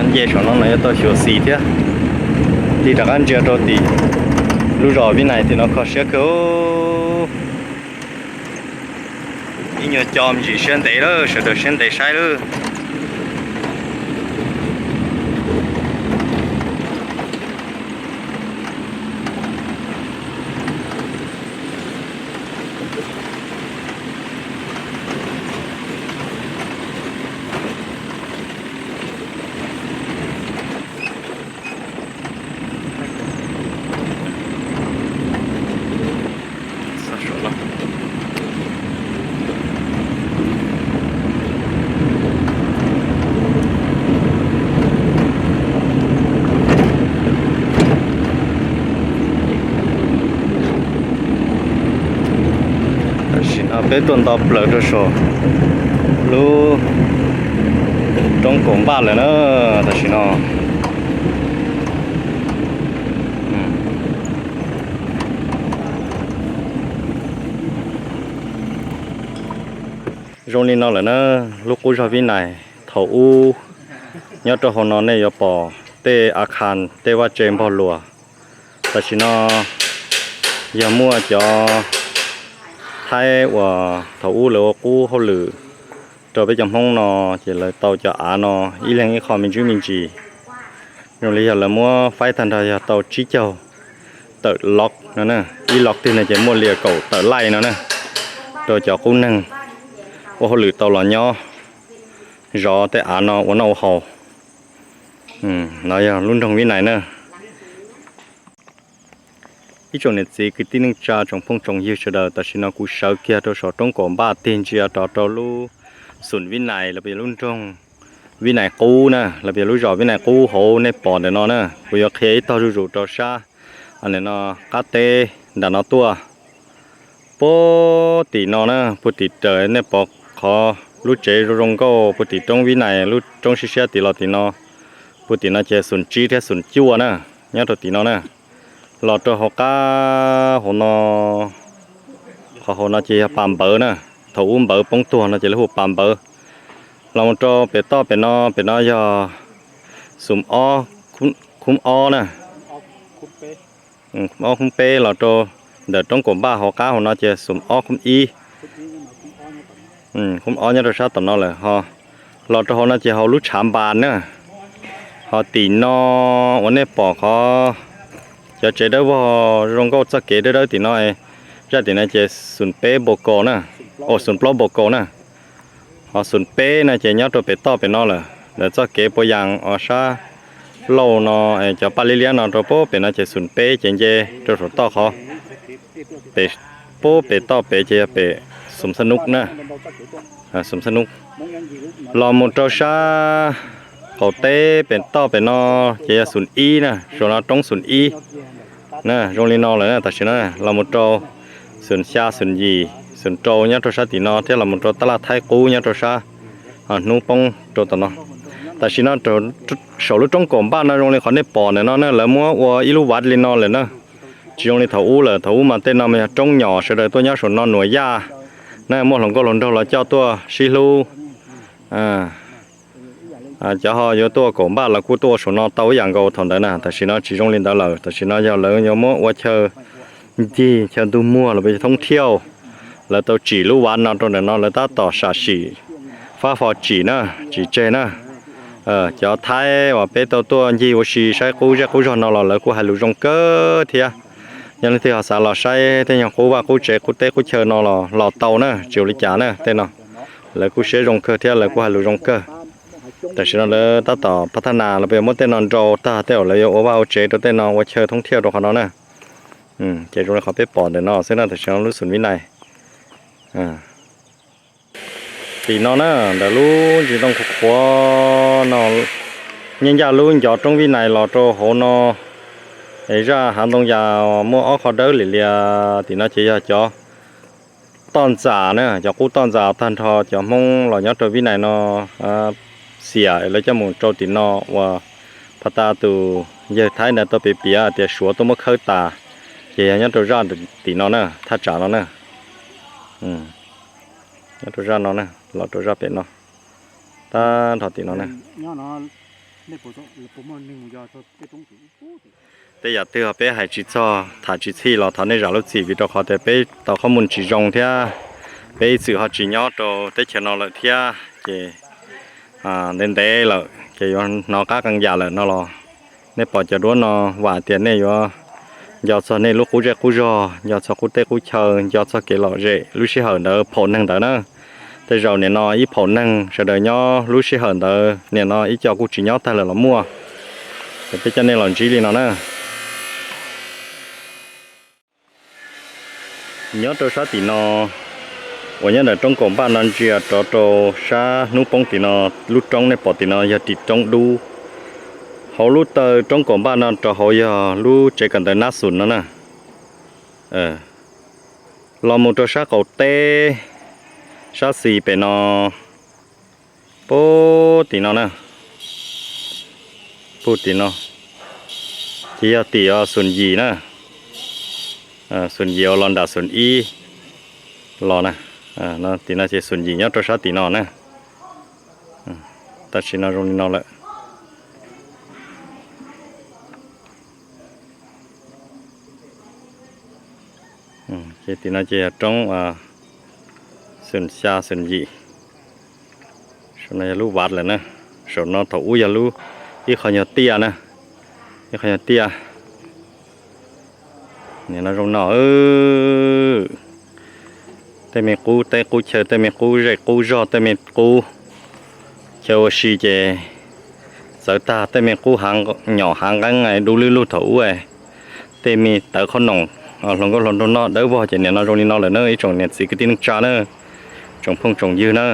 Nce saum no no yuav tau xyuam xim thiab. Tig rov qab ntsia rau tim lub zos Vib Nais tim no kho siab kawg. Ib nyuag co me ntsis siab ntev lawm, sawv daws siab ntev saib lawm. Tam sim no peb tuaj nto plaws rau saum lub roob Kaum Npaj lawm na. Tam sim no zoo li no lawm na. Lub qub zog Vib Nais thaum ub nyob rau hauv no nej yuav pom tej a khas tej vaj tse npog luas. Tam sim no yog muaj cov Thaib uas thaum ub lawv ua qub hauj lwm rau peb cov Hmoob no, ces lawv tau cov av no ib leeg ib qho me ntsis me ntsis. Zoo li yog lawv muab faib tag nrho yog tau tsib caug tawm log no, ib log twg no ces muaj li kaum tawm laij no na, rau cov qub neeg ua hauj lwm tau los nyob zov tej av no ua noj ua haus. No yog lub nroog Vib Nais na. Ib tsoom niam txiv kwv tij neej tsa tsoom phooj tsoom ywg sawv daws, tam sim no kuv sawv kiag rau saum roob Kaum Npaj tig ntsia rov rau lub xum Vib Nais los yog lub nroog Vib Nais Qub na, los yog lub zos Vib Nais Qub hauv nej pom ntawm no na. Kuv yuav qhia ib tog zuj zus rau sab no qab teb nram no tuaj. Puag tim no na, puag tim raws nej pom qhov lub tsev zoo zoo nkauj puag tim roob Vib Nais lub roob siab siab tim los tim no. Puag tim no ces xum tsib thiab xum cuaj na, nyob rau tim no na. Los rau hauv qab hauv no, qhov hauv no ces yog pas npawv na. Thaum ub npawv poob tuag no ces lawv hu pas npawv. Los mus rau pem toj pem no, pem no yog xum ob, khub ob na. Khub ob khub peb los rau ntawm roob Kaum Npaj hauv qab hauv no ces xum ob khub ib. Khub ob nyob rau sab tom no lawm ho. Los rau hauv no ces hauv lub tshav npas na. Ho tim no uas nej pom qhov cov tsev dawb vog zoo nkauj txoj kev dawb dawb tim no, zaj tim no ces xum peb npau kaus na, xum plaub npau kaus na. Ho xum peb no ces nyob rau pem toj pem no lawm, ntawm txoj kev puas yas os sab lauj no, cov paj liab liab no rau puag pem no ces xum peb ces nce rau saum toj qhov pem, puag pem toj pem ces yog pem xum xab nub na, xum xab nub. Los mus rau sab qaum teb pem toj pem no ces yog xum ib na, saum no roob xum ib na, zoo li no lawm na. Tam sim no los mus rau xum xya xum yim xum rau nyob rau sab tim no thiab los mus rau tab laj Thaib Qub nyob rau sab hnub poob rau tom no. Tam sim no saum lub roob Kaum Npaj no zoo li qhov nej pom ntawm no na, lawv muab ua ib lub vaj li no lawm na. Tsis zoo li thaum ub lawm, thaum ub mas tej no mas yog roob nyom sawv daws tuaj nyob saum no nuam yaj na, muaj hluas nkauj hluas nraug los coj tuaj sib hlub. Cov ho yuav tuaj Kaum Npaj los kuj tuaj ua saum no tau ib yam nkaus thaum ntawd na. Tam sim no tsis zoo li ntawd lawm, tam sim no yog lawv yuav muab ua chaw ncig chaw ntug muag los puas thoob thiauj. Lawv tau tsim lub vaj no rau ntawm no, lawv tab tom sam sim fab fo tsim na, tsim tseg na. Cov Thaib uas peb tau tuaj ncig ua si saib qub zej qub zog no los lawv kuj hais lus zoo kawg thiab. Yog leej twg ho xav los saib tej nyuag qub vaj qub tsev qub teb qub chaw no los los tau na, tsis ua li cas na tej no. Lawv kuj siab zoo kawg thiab lawv kuj hais lus zoo kawg. Tam sim no lawv tab tom pab thab nas los peb muab tej no nrau tag tej uas lawv yuav ua vaj ua tsev rau tej no ua chaw thoob thiaj rau qhov no na. Ces zoo li qhov peb pom ntawm no xwb na, tam sim no lub xum Vib Nais. Tim no na, ntawm lub ntsis ntoo qhuav qhuav no, nyob ncaj lub ncov roob Vib Nais los rau hauv no, es zaj hav ntoo yas muaj ob qho dawb liam lias tim no ces yog cov toj ntxas na, cov qub toj ntxas tag nrho cov Hmoob los nyob rau Vib Nais no xiam es lawv coj mus rau tim no uas phas tas tus yawg Thaib ntawd tau piav piav tias Suav tuaj muab khawb tas, ces yog nyob rau zaj tim no na, thaj tsam no na. Nyob rau zaj no na, los rau zaj pem no, tab nrho tim no na. Tej yam twg peb hais tsis txog tham tsis txhij los thov nej zam lub txim, vim rau qhov tias peb tau qhob mus tsis zoo thiab peb ib txwm ho tsis nyob rau teb chaws no lawm thiab ces ntev ntev lawm ces yuav hnov qab qee yam lawm no los nej pom cov duab no vam tias nej yuav nco txog nej lub qub zej qub zog, nco txog qub teb qub chaw, nco txog kev lom zem lub sij hawm ntawd phaum neeg ntawd na. Tej zaum nim no ib phaum neeg sawv daws nyob lub sij hawm ntawd nim no ib co kuj tsis nyob tag lawm los muaj. Es peb coj nej los ntsib li no na. Nyob rau sab tim no uas nyob ntawm roob kaum npaj no ntsia rov rau sab hnub poob tim no, lub roob nej pom tim no yog ris roob dub. Hauv lub taw roob kaum npaj no rau hauv yog lub tsev kawm ntawv Nab Xus no na. Los mus rau sab qaum teb, sab xis pem no, puag tim no na, puag tim no ces yog tim Xus Yim na, Xus Yim uas los nram Xus Ib los na. Tim no ces Xus Yim nyob rau sab tim no na. Tam sim no zoo li no lawm. Ces tim no ces yog roob Xus Xya Xus Yim. Saum no yog lub vaj lawm na. Saum no thaum ub yog lub, ib qho nyuag tiaj na, ib qho nyuag tiaj. Nim no zoo no, tej me qub teb qub chaw, tej me qub zej qub zog, tej me qub chaw ua si ces txawv tag, tej me qub nyom hav nqeeb dub lwb lug thaum ub, tej me tawv qhob noom, hluas nkauj hluas nraug noj dawb vog ces nim no zoo li no lawm na ib tsoom niam txiv kwv tij neej tsa na, tsoom phooj tsoom ywg na.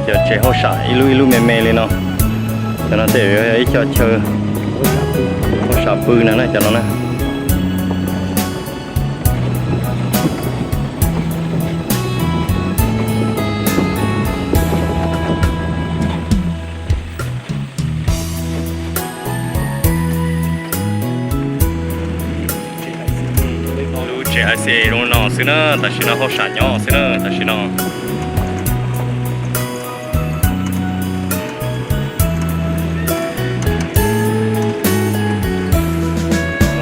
Cov tsev hauj sam ib lub ib lub me me li no. Cov no tej yog ib co chaw hauj sam pw no na, cov no na. Lub tsev I C A zoo no xwb na, tam sim no hauj sam nyob xwb na tam sim no.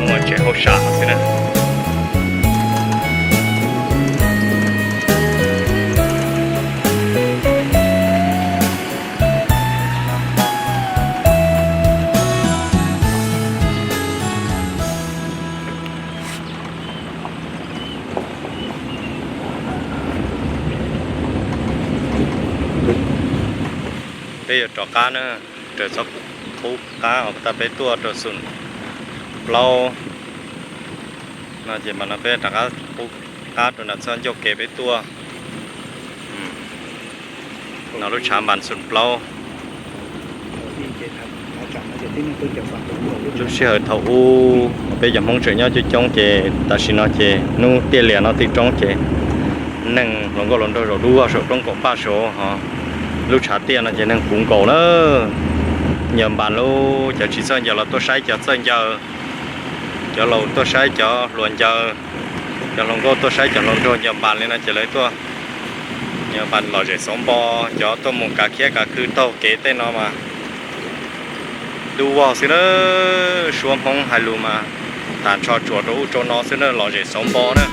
Muaj tsev hauj sam xwb na. Peb yuav rov qab na, raws txoj qub qab uas tag peb tuaj rau xoom plaub no ces mas no peb rov qab qub qab rau nram txoj ncauj kev peb tuaj. No lub tshav npas xoom plaub. Lub sij hawm thaum ub peb cov Hmoob tseem nyob coob coob ces tam sim no ces hnub tiaj lias no tij roob ces neeg hluas nkauj hluas nraug zaum dub vog saum roob kaum paj saud ho lub tshav tiaj no ces neeg puv nkaus na. Ncaws npas lub, cov tsis txawj ncaws los tuaj saib cov txawj ncaws, cov laus tuaj saib cov hluas ncaws, cov hluas nkauj tuaj saib cov hluas nraug ncaws npas li no ces lawv tuaj ncaws npas lom zem xauv npo. Cov tuaj mus kav khiab kav khw taug kev tej no mas dub vog xwb na. Suab Hmoob hais lus mas tas nrho tsuas rau ub rau no xwb na, lom zem xauv npo na.